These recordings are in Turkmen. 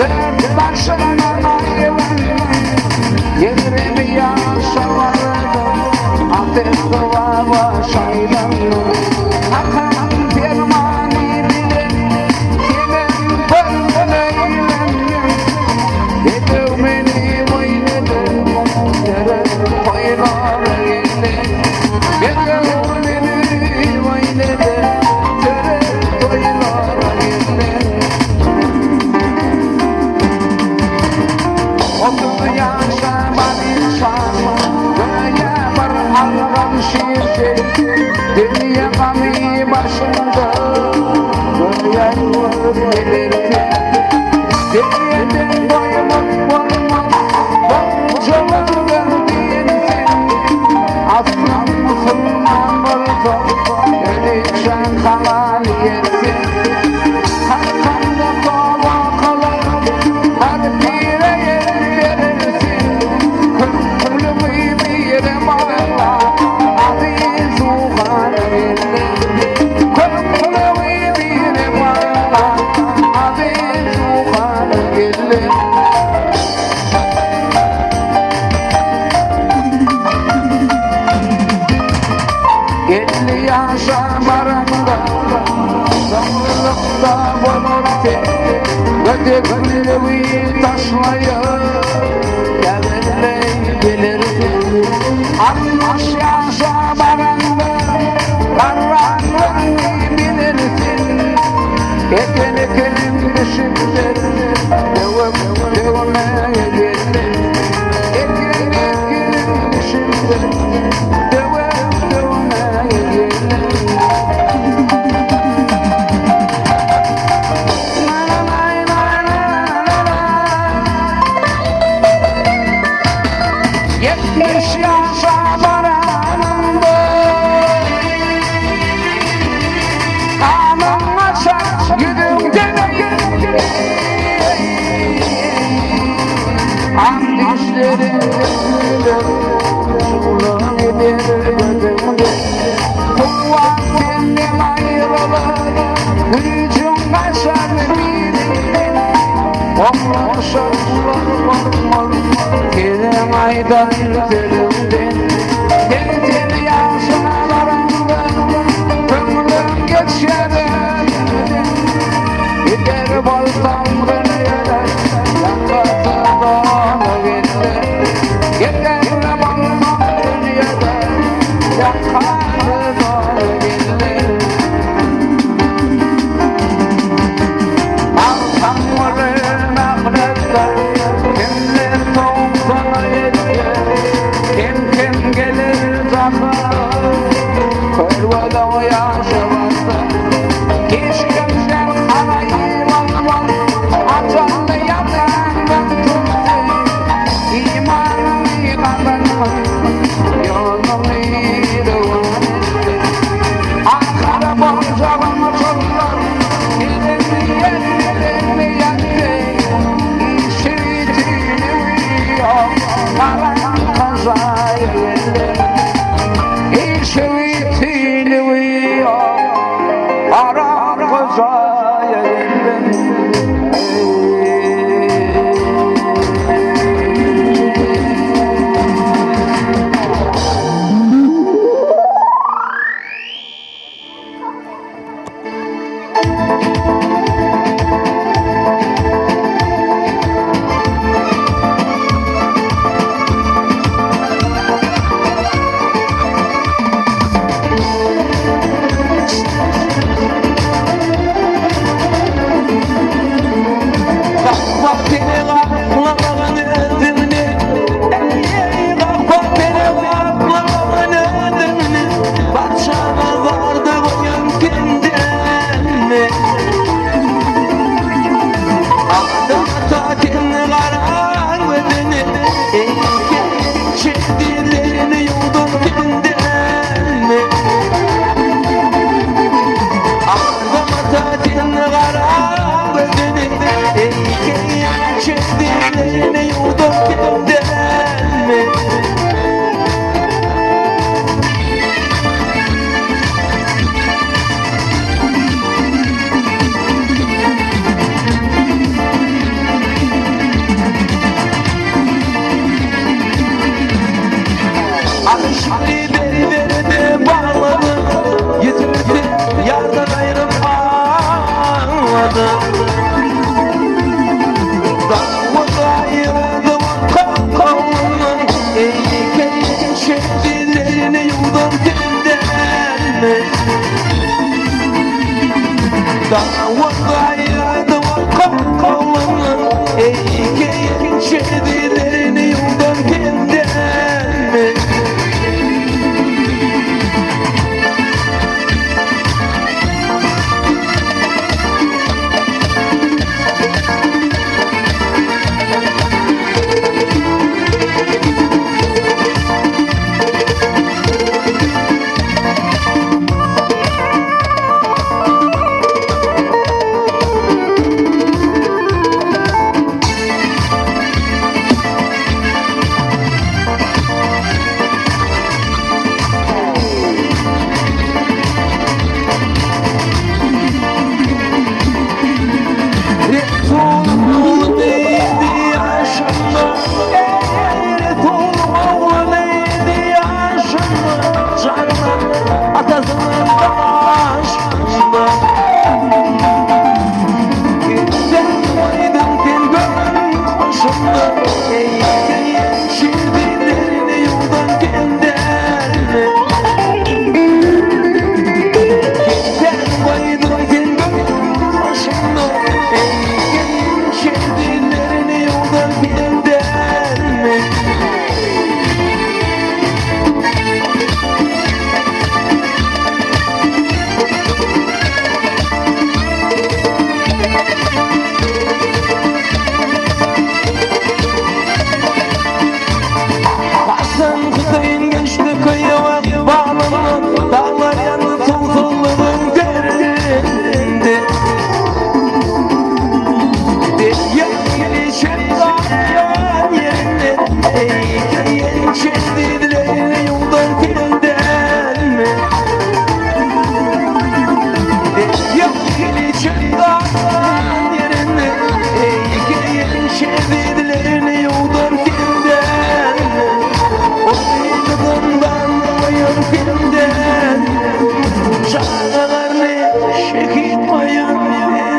Dört başyndan aýylandan Ýigrimi ýaşa bardym Ateş baba şaýlandyr Hakyň permany bilen Senem perman eýlendiň Bedew meni oýnadyr Seret toýlara geldi Bedew meni oýnadyr Seret toýlara geldi 30 ýaşa barýançam, Göýä bir algan şirdi. Dünýe gamy başymda, Göýä ýuwup gelerdi. Dünýeden doýmak bolmaz, Gonjalardan diýilsin. Aslan musulman bolsa, Öýçän halal ýersin. Hakkanda toba kylar, Har pire ýer berilsin. Köňlümi bire bagla, Aziz Suhana geldi. Köňlümi bire bagla, Aziz Suhana geldi. 50 ýaşa baranda Soňlukda bolar sen Gödekligi taşlaýar Käbirleý bilersiň 60 ýaşa baranda Garranlygyňy bilersiň Eken ekenim düşüpdir Döwüm döwmäge geldi Eken ekenim düşüpdir Döwüm döwmäge geldi 70 ýaşa baranymda Gamyň açar ýüzüňden Ak dişleriň döküler Şugla gider gözüňden Kuwwat senden aýrylar Güýjüň gaçar biliňden Oglanşarlar gorkmaz Seniň aýdan sözüňden Sen-sen ýaşyna baraňda Köňlüň geçer özüňden Gider bolsaň dünýede Ýakasy doly geldi Gider bolsaň dünýede Ýakasy doly geldi Agşamguly mähnetde Kimler togsana ýetdi Kim-kim geler jahan Körwede ýaşa barsa Hiç kimden haraýym almaz. Dawut aýyrdy oglundan, Eý, keýik şedilerini ýuwdan kendenmi? Resul diýdi ýaşynda, Eý, Resul ogly diýdi ýaşynda, Jandan atasynyň daşynda. Gitseň goýduň sen göwnüň başynda, Eý, şir dillerini ýuwdan kendermi? Gitseň goýduň sen göwnüň başynda, Eý, şir dillerini ýuwdan kendermi? Hasan Hüseýin geçdi köýe baglandan, Daglar ýandy suwsuzlygyň derdinde. Derýa gelişen gaýan ýerinde, Eý, köýen şehitlerini ýuwdan sendenmi? Derýa gelişen gaýan ýerinde, Eý, köýen şehitlerini ýuwdan sendenmi? Oýnadyndan goýan sendenmi? Çagalaryny şehit goýan sendenmi?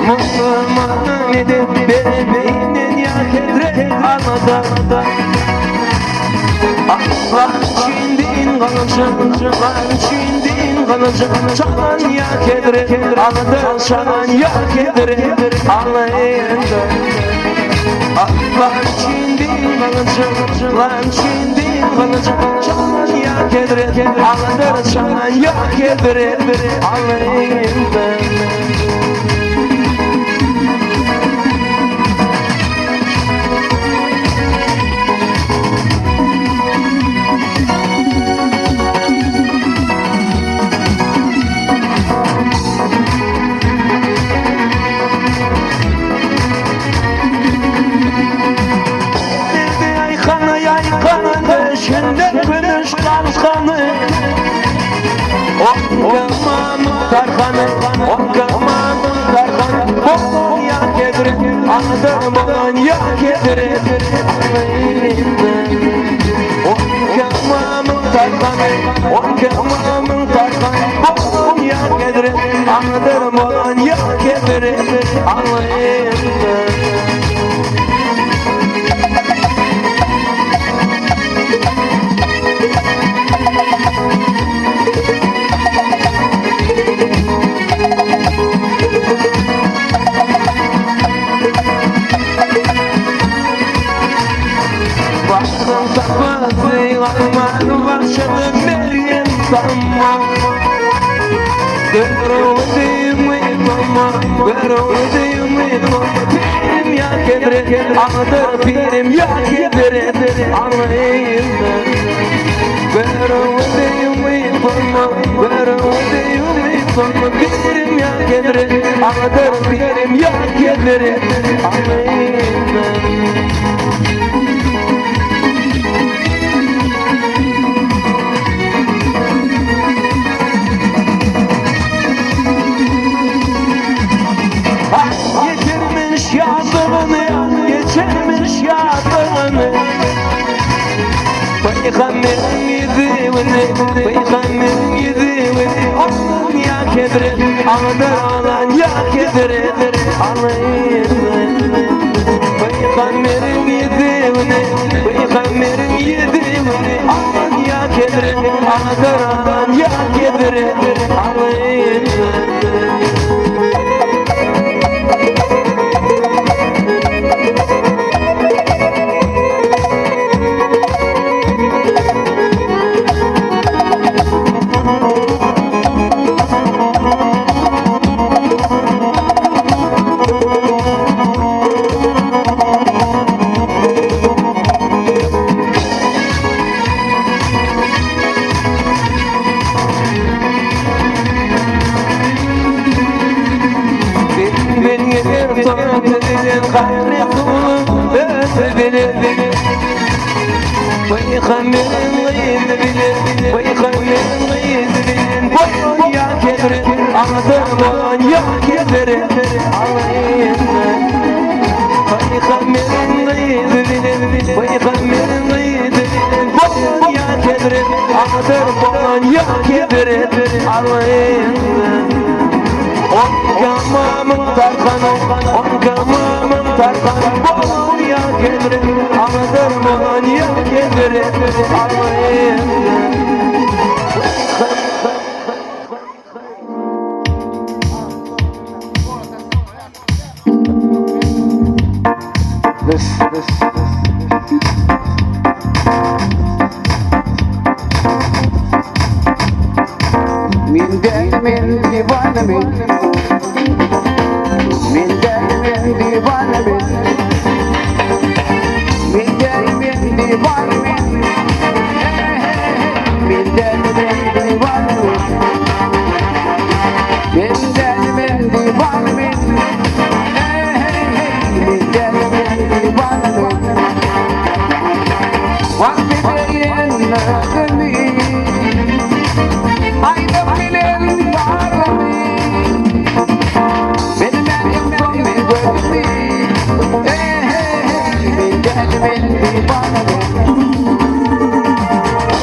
Musulman edip bermeýin ýa hezret Alladan. Allah üçin din gylyjyn, Allah üçin din gylyjyn, Çalan ýa hezret Alladan, çalan ýa hezret Alladan. Allah üçin din gylyjyn, Allah üçin din gylyjyn, Çalan ýa hezret Alladan, çalan ýa hezret Alladan. Nerede ýaýkany, ýaýkany, Şende kümüş galkany. Oňkamanyň tarhany, Oňkamanyň tarhany, Bolan ýa kedri, Aňda bolan ýa kedri, Oňkamanyň tarhany, Oňkamanyň tarhany, Bolan ýa kedri, Aňda bolan ýa kedri, Aňda. Başdan tapasy galman başyny Meryem tamma Görüldümi tamma Görüldümi tamma Pirim ýa kedre Aňdyr pirim ýa kedre Aňyýynda Görüldümi tamma Görüldümi. Olsun birim ya kederi Ağdır birim ya kederi Alayım. Ah, Getirmiş yazdığını, geçirmiş yazdığını. Peygamberin yediğini, peygamberin yediğini. Onun ya kedri, ağdır olan ya kedri. Alayım. Peygamberin yediğini, peygamberin yediğini. Onun ya kedri, ağdır olan ya kedri. Alayım. Ben gelir torun gayrı kulum öte bilir. Peygamberin gıydı bilir, peygamberin gıydı bilir. Boyun ya kedri, anlatır boyun ya kedri. Alayım. Peygamberin gıydı bilir, peygamberin gıydı bilir. Boyun ya kedri, anlatır boyun ya kedri. Alayım. On kamamın tarkanı, on kamamın tarkanı. Boyun ya kedri, anlatır boyun ya kedri. Alayım. This, this, this. Min derdime divane min. Min derdime divane min. Min derdime divane min. Hey, hey, hey. Min derdime divane min. Min derdime divane min. Hey, hey, hey. Min derdime divane min. Vakti beyin ödemi. Ayda bilen varlami. Benim elim from me gördü. Hey hey hey. Min derdimin divane min.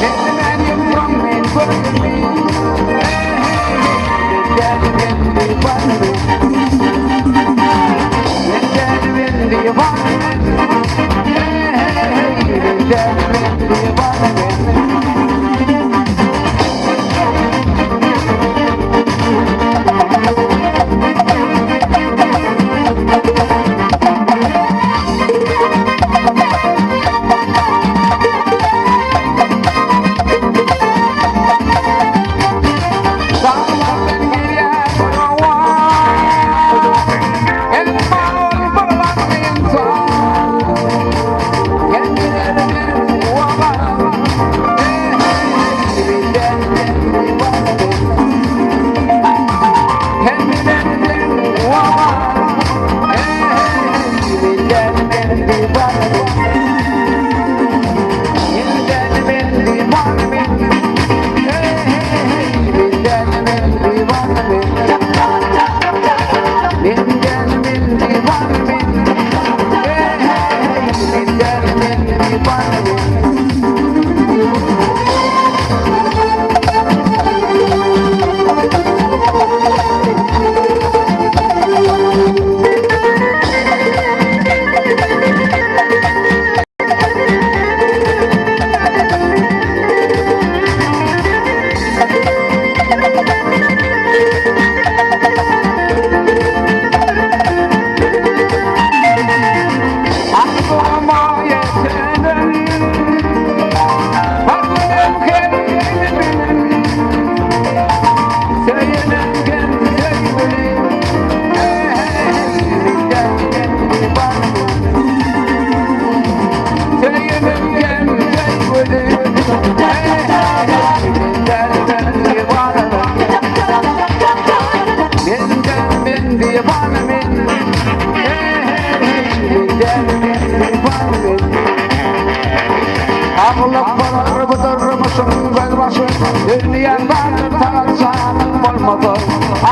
Benim elim from me gördü. Hey hey hey. Min derdimin divane min. Min derdimin divane min. Hey hey hey. Min derdimin divane min. Saglyk bolar bu durmuşyň gözbaşy, Dünýäň bary sagat janyň bolmasa.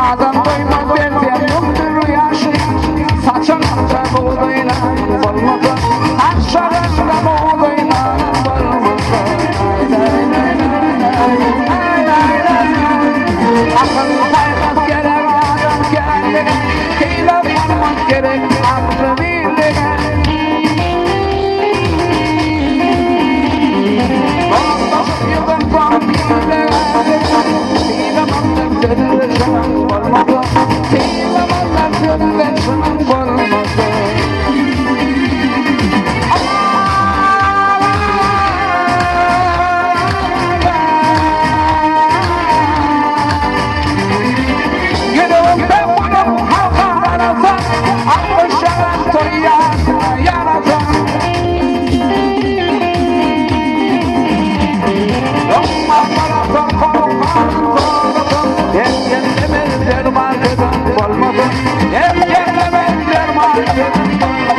Adam doýmaz berseň müňdür ýaşy, Saçaňda bugdaý nanyň bolmasa. Saçagyňda bugdaý nanyň bolmasa. Akyl-paýhas gerek adam känlige, Sylag-hormat gerek agzybirlige. Ýüregimde bolup halka garasaň, Alkyşlaram toýýarsyna ýarasaň. Doňmaz barasaň, sowukganym sorasaň, Erkeklemez derman sözüň bolmasa, Erkeklemez derman sözüň bolmasa.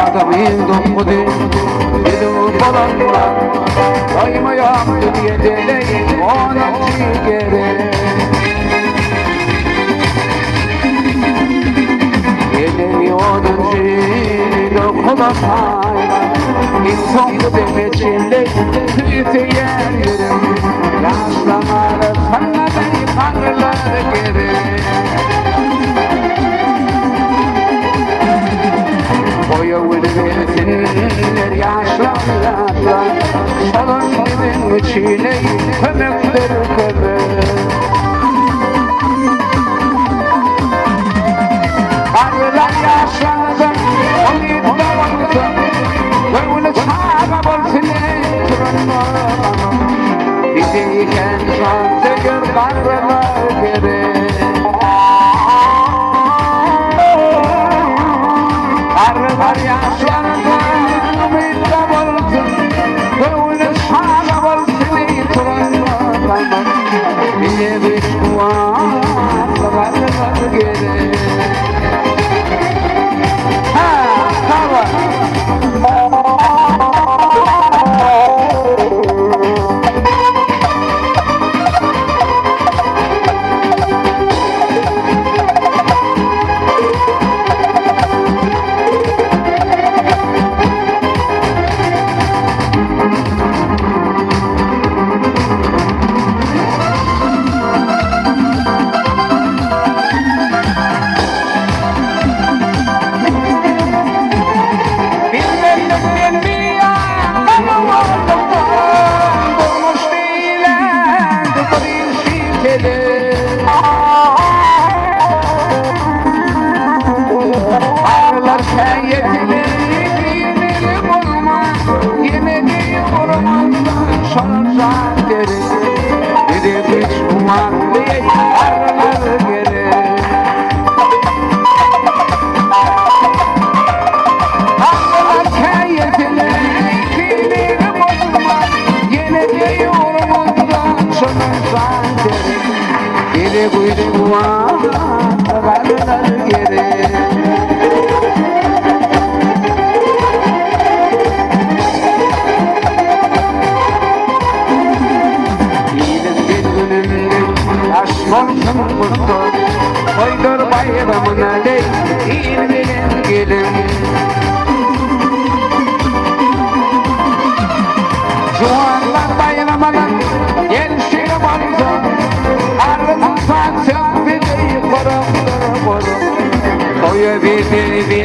Adamyň dokuzy ýüzüň bolanda, Doýmaýak dünýede onuň jigeri. Ýediň onunjy dokuza paýla, Iň soňky deme çenli küýseýär ýürek. Ýaşlaň arasynda garlar gerek. Goýa gülübersinler ýaşlar ýaşlar, Şolar biziň üçin eý kömekdir kömek. Garrylar ýaşlansa, umytda bolsa, Göwni çaga bolsun eý turan balam. Bize ýeken jan söýer garrylar gerek. Garrylar ýaşlansa, umytda bolsun, Göwni çaga bolsun eý turan balam. Bize güýç-kuwwatly garrylar gerek. Ha, sag bol.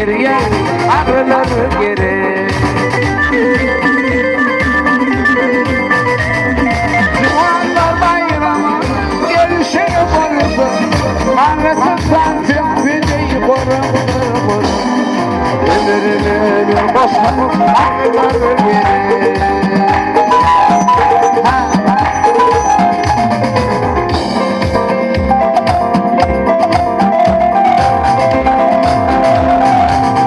berýän arılar gerek. Juwanlar baýrama gelşe bolsun, Arasyndan tüpüni gorup Ömrüne ömür goşan arılar gerek.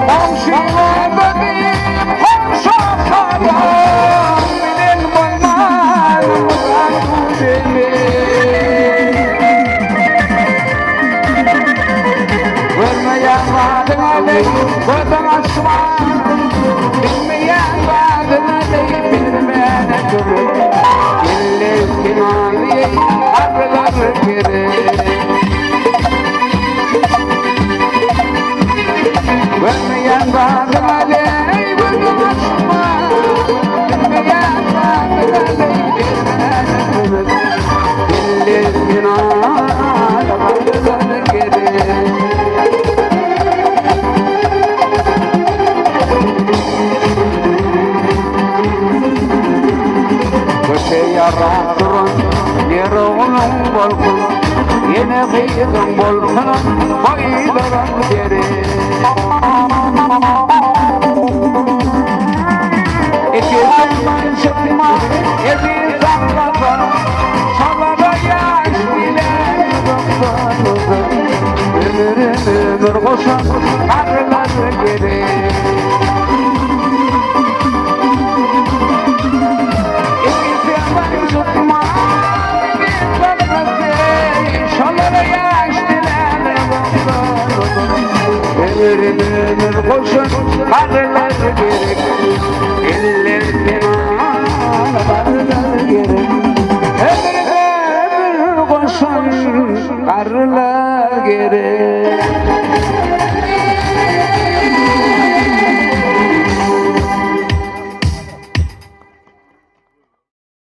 Goňşyňyza diýip goňşa salam, Bilen bolman uzak demi. Görmeýän zadyňa deý gözüň açma, Bilmeýän zadyňa deý bilmäne durun. Ille kenary arlar gerek. Görmeýän zadyňa deý gözüň açma, Bilmeýän zadyňa deý bilmäne durun. Ille kenary arlar gerek. Köşe ýarap duran ýeri onuň bolsun, Ýene gyzyň bolsun, boýlaram gerek. Ikisem çykma, eziz saklasa, Şolara ýaş bilen uzakdan Ömrüm ömür goşan garlar gerek. Ikisem çykma, eziz saklasa, Şolara ýaş bilen uzakdan Ömrüm ömür goşan garlar gerek. Eller kenar garlar gerek. Ömrüm ömür goşan garlar gerek.